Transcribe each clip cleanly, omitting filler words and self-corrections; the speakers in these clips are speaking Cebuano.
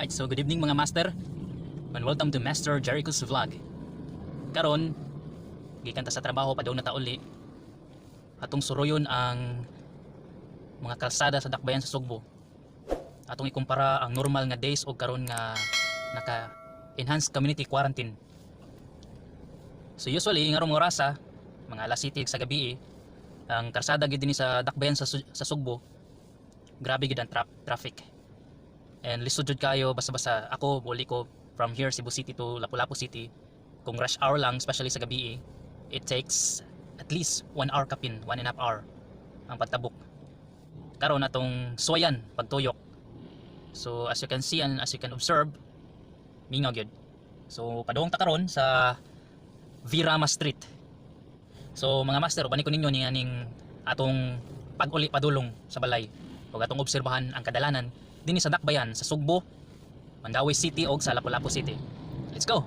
Alright, so good evening, mga master. And welcome to Master Jericho's Vlog. Karon, gikan ta sa trabaho, padung na ta uli. Atong suroyon ang mga kalsada sa Dakbayan sa Sugbo. Atong ikumpara ang normal nga days o karon nga naka enhanced community quarantine. So usually, ing arong orasa, mga alas 7 sa gabi, ang kalsada gid dinhi sa Dakbayan sa Sugbo, grabe gid ang traffic. And lisod jud kayo, basta-basta ako, muli ko from here Cebu City to Lapu-Lapu City. Kung rush hour lang, especially sa gabi, it takes at least 1 hour kapin, 1.5 hour ang pagtabok. Karon atong suwayan pagtuyok. So as you can see and as you can observe, mingaw gyud. So padung ta karon sa Virama Street. So mga master, uban ko ninyo ni aning atong pag-uli padulong sa balay. Ug atong obserbahan ang kadalanan dinhi sa Dakbayan sa Sugbo, Mandaue City og sa Lapu-Lapu City. Let's go.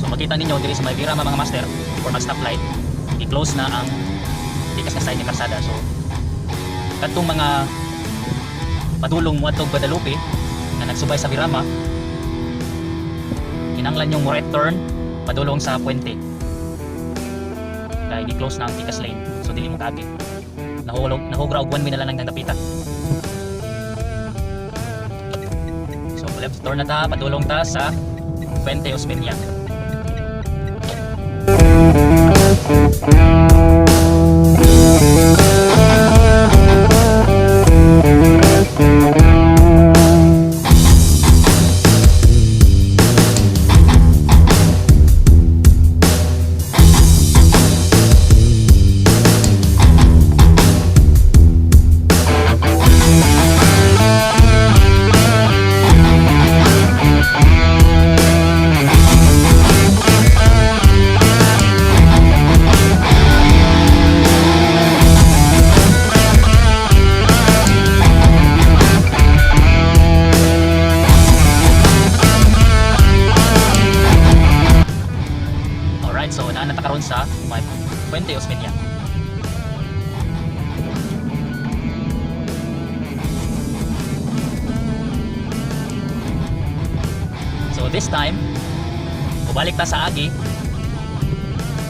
So makita ninyo diri sa may Virama, mga master, or mag stoplight, i-close na ang tikas na side ng kalsada. So kadtong mga padulong moadtong Guadalupe na nagsubay sa Virama, kinanglan yung right turn padulong sa Puente. Kay gi-close na ang tikas lane. So dili mo kaagi. Nahulog nahugra og one way na lang ang dapita. So left turn na ta, padulong ta sa Fuente Osmeña. Alright, so naa na ta karon sa may Fuente Osmeña. So this time, ubalik ta sa Agi,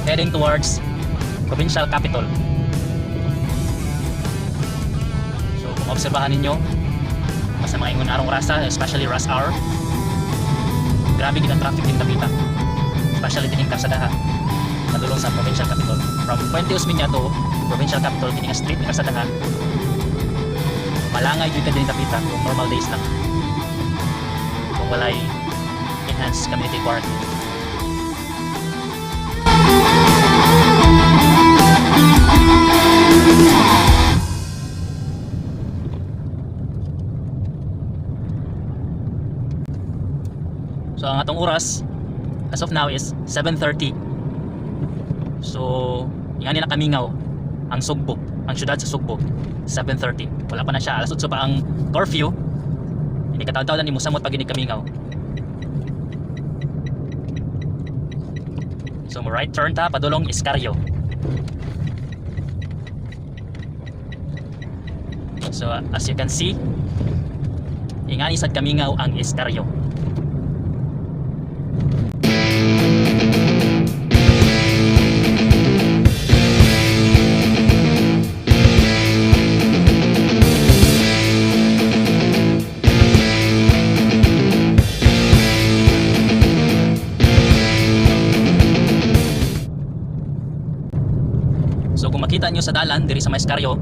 heading towards provincial capital. So kung obserbahan ninyo, basta mga ingon arong rasa, especially rush hour, grabe gid ang traffic din dapita. Especially dining kalsadaha padulong sa provincial capital. From Fuente Osmeña to provincial capital, kini nga street nga kalsadaha, malangay jud ka din dapita kung normal days lang. Kung walay enhanced community quarantine. So ang atong oras as of now is 7:30. So ingani na kamingaw ang Sugbo, ang syudad sa Sugbo. 7:30. Wala pa na siya, alas 8 pa ang curfew. Hindi kataon-taon na ni musamot pag ini kamingaw. So mo right turn ta padulong Escario. So as you can see, ingani sad kamingaw ang Escario. So kung makita nyo sa dalan diri sa may Escario,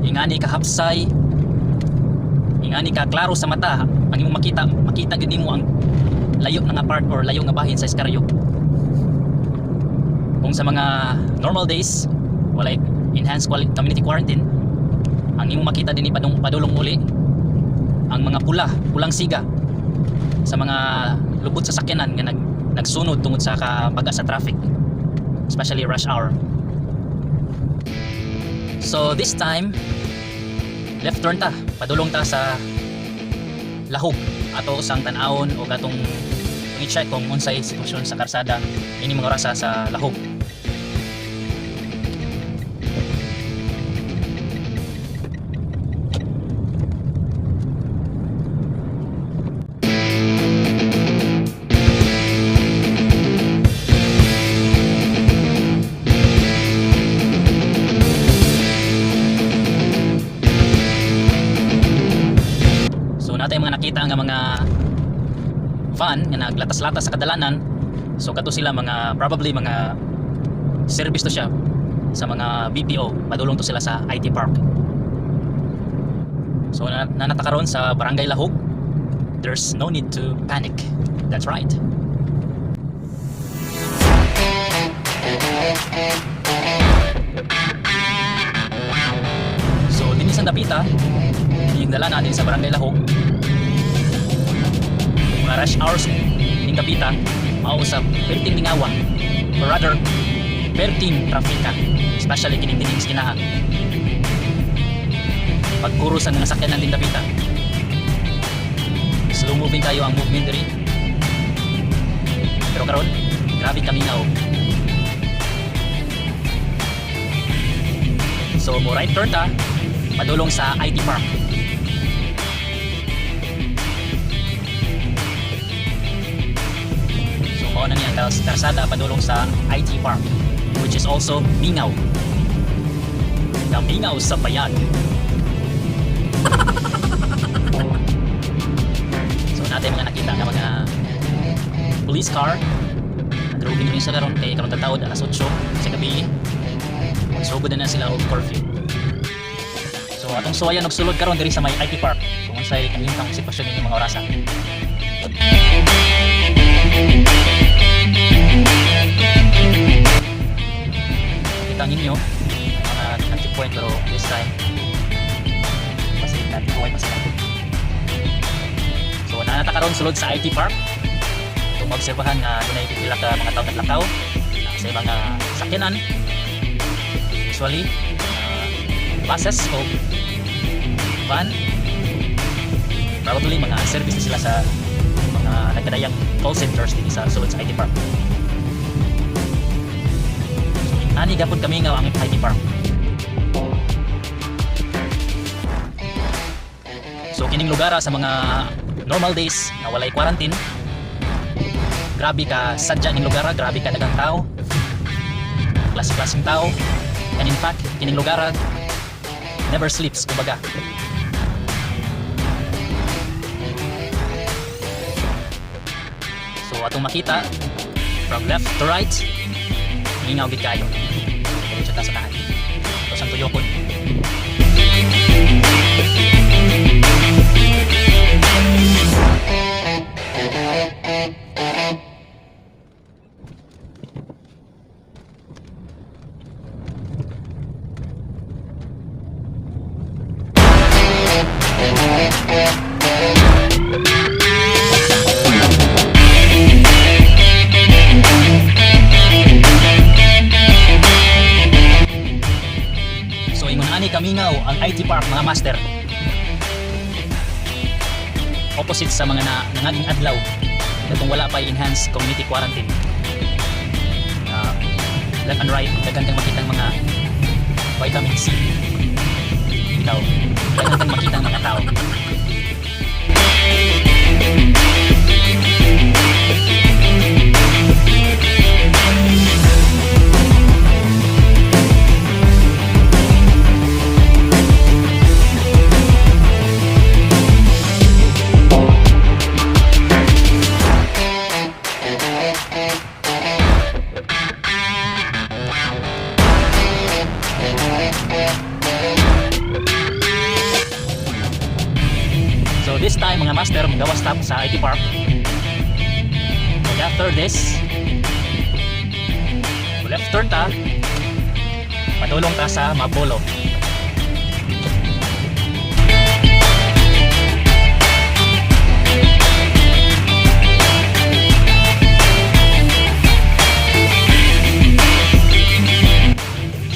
ingani kahapsay, Ingani ka klaro sa mata ang imong makita, makita gid nimo ang layo na nga part or layo nga bahin sa Escario. Kung sa mga normal days, walay enhanced community quarantine, ang imong makita dinhi padung padulong uli ang mga pula, pulang siga sa mga lubot sa sakyanan nga nagsunod tungod sa kabaga sa traffic, especially rush hour. So this time, left turn ta, padulong ta sa Lahug, ato sang tan-awon o atong i-check kung unsay sitwasyon sa karsada ini mga orasa sa Lahug. So natay mga nakita nga mga van nga naglatas-latas sa kadalanan. So kato sila mga probably mga service to siya sa mga BPO. Padulong to sila sa IT Park. So nanata karon sa Barangay Lahug. There's no need to panic. That's right. So dinhi sa dapita, yung dala natin sa Barangay Lahug, mga rush hours ning dapita, mao sa perting lingawa or rather perting trafika, especially kining dining iskinaha. Pagkuro sa mga sakyanan din dapita. Slow moving kayo ang movement diri. Pero karon, grabe kamingaw. So mo right turn ta padulong sa IT Park. So mao na niya ang karsada padulong sa IT Park, which is also mingaw. Kamingaw sa bayag. So natin mga nakita nga mga police car. Nagroving rin sila ron kay karon taod alas 8 sa gabi. Magsugod na na sila og curfew. So atong suwayan og sulod karon diri sa may IT Park kung unsay kahimtang sitwasyon ini mga orasa. Kita ninyo mga nag-checkpoint, pero this time kasi nag-buhay pa sila. So nanata karon sulod sa IT Park. Kung maobserbahan nga dunay pipila ka mga tao naglakaw sa ibang sakyanan. Usually buses o van, probably mga service na sila sa mga nagkadayang call centers dito sa sulod sa IT Park. So, ani gapon kami nga ang IT Park. So kining lugar sa mga normal days na walay quarantine, grabe ka sadya ning lugar, grabe ka daghang tao, klase-klaseng tao, and in fact, kining lugar never sleeps, kumbaga. So atong makita from left to right, mingaw gid kayo. Diretso ta sa unahan. Ito sang tuyokon. So ingon ani kamingaw ang IT Park, mga master. Opposite sa mga na nangaging adlaw katong wala pa enhanced community quarantine. Left and right, daghan kang makitang mga vitamin C. Ikaw, daghan kang makitang mga tao. Pangalawa stop sa IT Park. And after this, left turn ta, padulong ta sa Mabolo.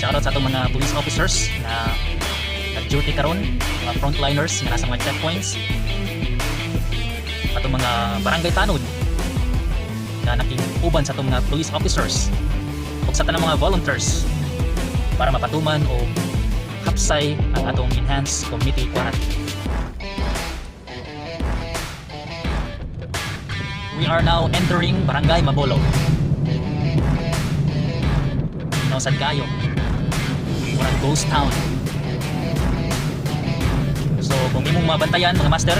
Shoutout sa atong mga police officers na nag-duty karon, mga frontliners nga nasa mga checkpoints, atong mga barangay tanod na nakiuban sa atong mga police officers ug sa tanang mga volunteers para mapatuman o hapsay ang atong enhanced community quarantine. We are now entering Barangay Mabolo. Now sad kayo. Murag ghost town. So kung imong mabantayan, mga master,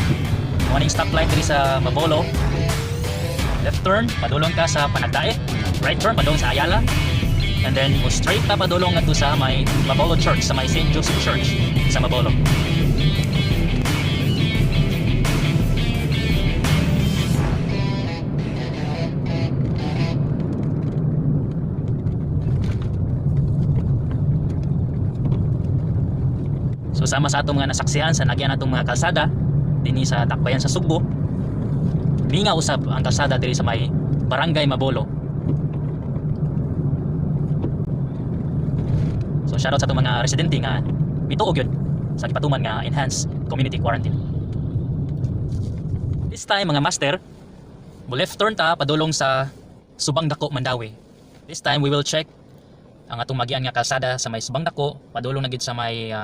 mao ning stoplight diri sa Mabolo. Left turn, padulong ka sa Panagdae. Right turn, padulong sa Ayala. And then mo straight ta padulong ngadto sa may Mabolo Church, sa may St. Joseph Church sa Mabolo. So sama sa atong mga nasaksihan sa nagyan natong mga kalsada dinhi sa Dakbayan sa Sugbo, mingaw usab ang kalsada diri sa may Barangay Mabolo. So shoutout sa atong mga residente nga mituo gyud sa gipatuman nga enhanced community quarantine. This time, mga master, mo left turn ta padulong sa Subang Dako, Mandaue. This time we will check ang atong magian nga kalsada sa may Subang Dako padulong na gid sa may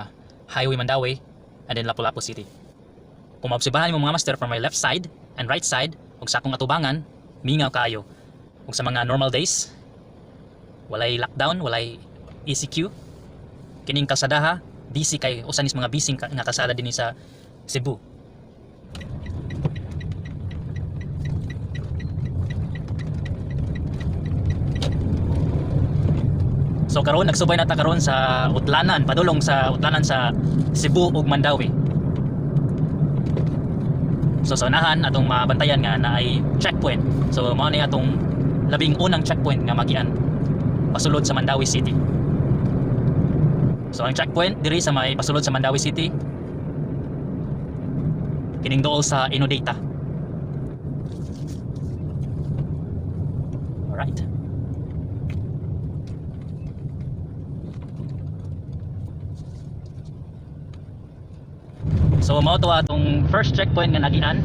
Highway Mandaue and then Lapu-Lapu City. Kung maobserbahan mo, mga master, from my left side and right side ug sa akong atubangan, mingaw kaayo. Ug sa mga normal days, walay lockdown, walay ECQ, kining kalsadaha busy kay usa nis mga busy nga kalsada dinhi sa Cebu. So karon nagsubay na ta karon sa Utlanan, padulong sa Utlanan sa Cebu ug Mandaue. So sa unahan atong mabantayan nga naay checkpoint. So mao ni atong labing unang checkpoint nga magian pasulod sa Mandaue City. So ang checkpoint diri sa may pasulod sa Mandaue City kining dool sa Innodata. Alright. So mao to atong first checkpoint nga nagian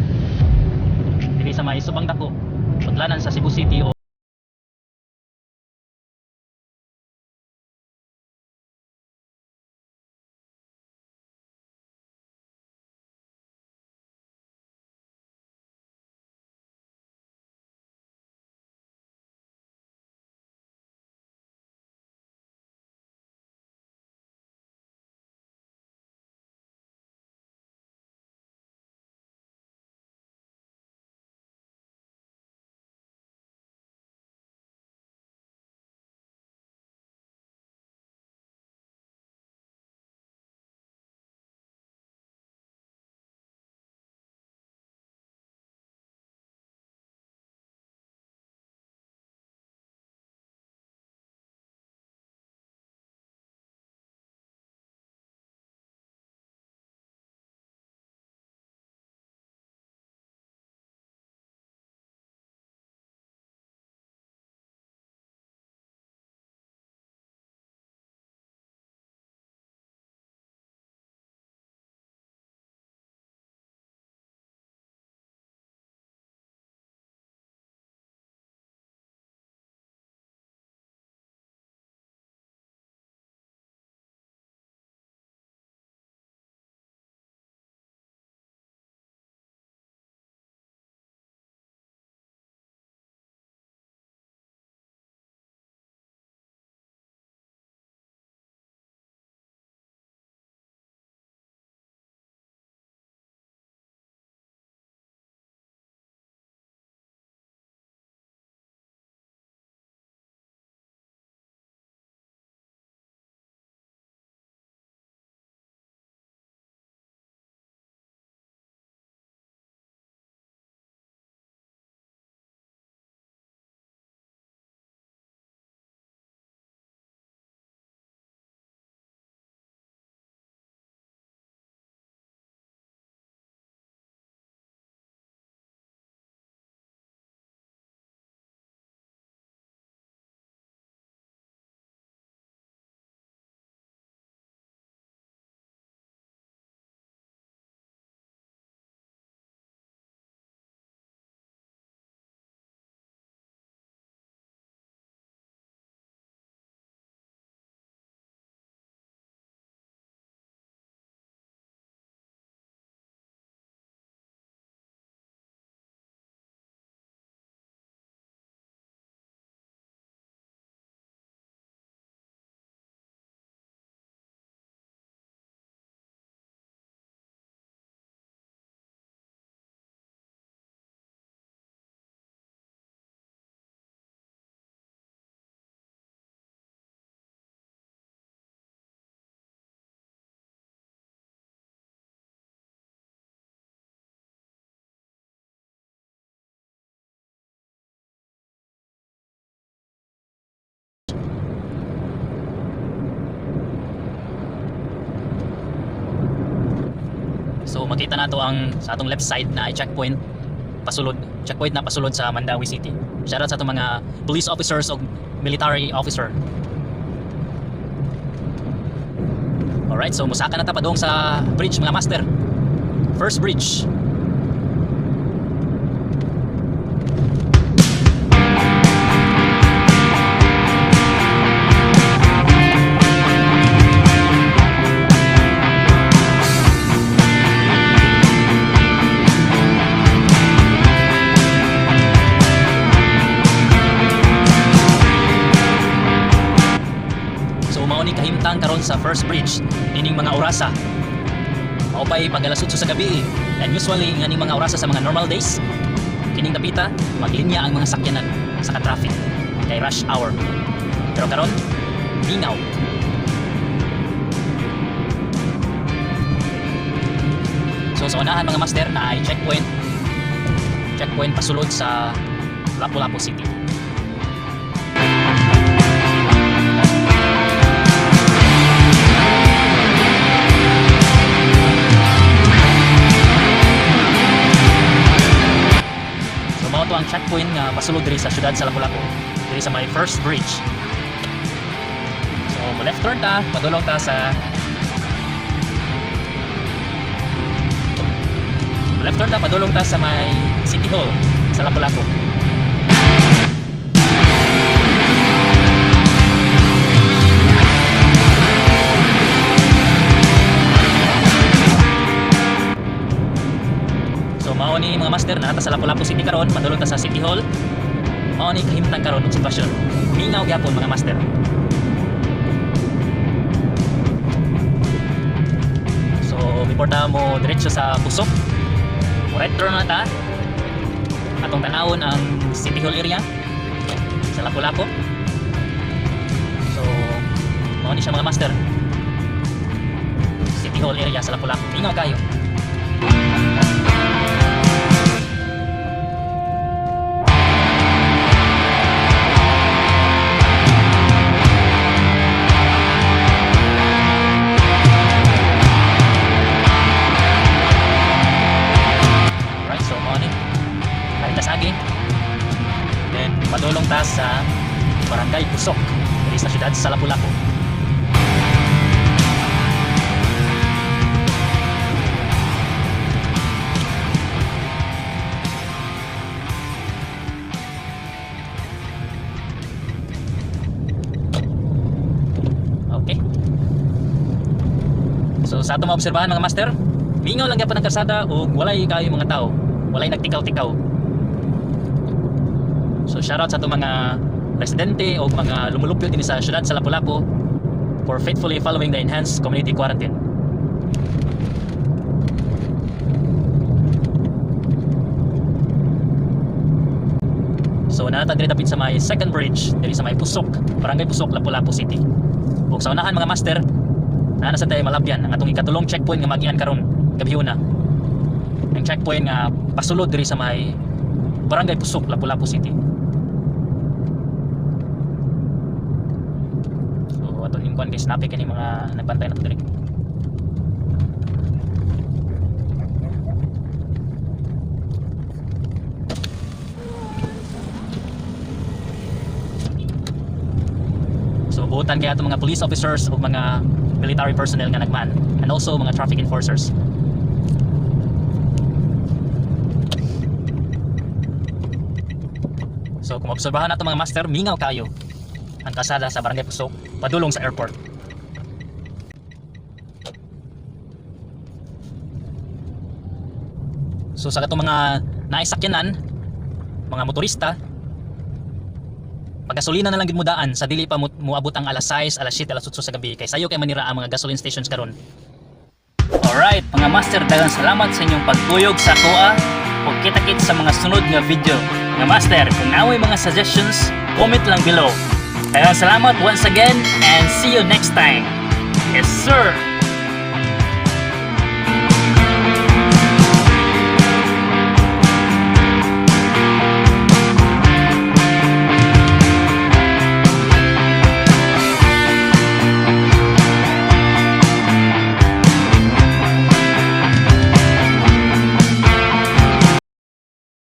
diri sa may Subang Dako, Utlanan sa Cebu City o So makita nato ang sa atong left side na checkpoint pasulod, checkpoint na pasulod sa Mandaue City. Shoutout sa atong mga police officers o military officer. Alright, so musaka na ta padung sa bridge, mga master. First bridge. So mao ni kahimtang karon sa first bridge nining mga orasa. Mao pay pag alas 8 sa gabi eh. And usually nga ning mga orasa sa mga normal days, kining dapita maglinya ang mga sakyanan sa ka-traffic kay rush hour. Pero karon mingaw. So sa unahan, mga master, na ay checkpoint. Checkpoint pasulod sa Lapu-Lapu City. So mao to ang checkpoint nga pasulod diri sa syudad sa Lapu-Lapu. Diri sa may first bridge. So mo left turn ta, padulong ta sa left turn ta, padulong ta sa may City Hall sa Lapu-Lapu. So mao ni, mga master, naa ta sa Lapu-Lapu City karon, padulong ta sa City Hall. Mao ni kahimtang karon og sitwasyon. Mingaw gyapon, mga master. So before ta mo diretso sa Pusok, mo right turn na ta. Atong tanawon ang City Hall area sa Lapu-Lapu. So mao ni siya, mga master. City Hall area sa Lapu-Lapu. Mingaw kayo. Alright, so mao ni. Balik ta sa agi. Then padulong ta sa Barangay Pusok diri sa syudad sa Lapu-Lapu. Okay. So sa atong maobserbahan, mga master, mingaw lang gyapon ang kalsada ug walay kayo mga tao. Walay nagtikaw-tikaw. So shoutout sa atong mga residente o mga lumulupyo din sa syudad sa Lapu-Lapu for faithfully following the enhanced community quarantine. So naa ta diri dapit sa may second bridge diri sa may Pusok, Barangay Pusok, Lapu-Lapu City. Ug sa unahan, mga master, naa na sa tayo malabyan ang atong ikatulong checkpoint nga magian karon gabhiona. Ang checkpoint nga pasulod diri sa may Barangay Pusok, Lapu-Lapu City. So ato ning kuan kay snappy kini mga nagbantay na to diri. So buotan kay ato mga police officers o mga military personnel nga nagman and also mga traffic enforcers. So kung obserbahan nato, mga master, mingaw kayo ang kalsada sa Barangay Pusok padulong sa airport. So sa katong mga naisakyanan, mga motorista, paggasolina na lang gid mo daan sa dili pa moabot ang alas 6, alas 7, alas 8 sa gabi kay sayo kay manira ang mga gasoline stations karon. Alright, mga master, daghang salamat sa inyong pagkuyog sa akoa ug kita-kits sa mga sunod nga video. Mga master, kung naa moy mga suggestions, comment lang below. Daghang salamat once again and see you next time. Yes, sir!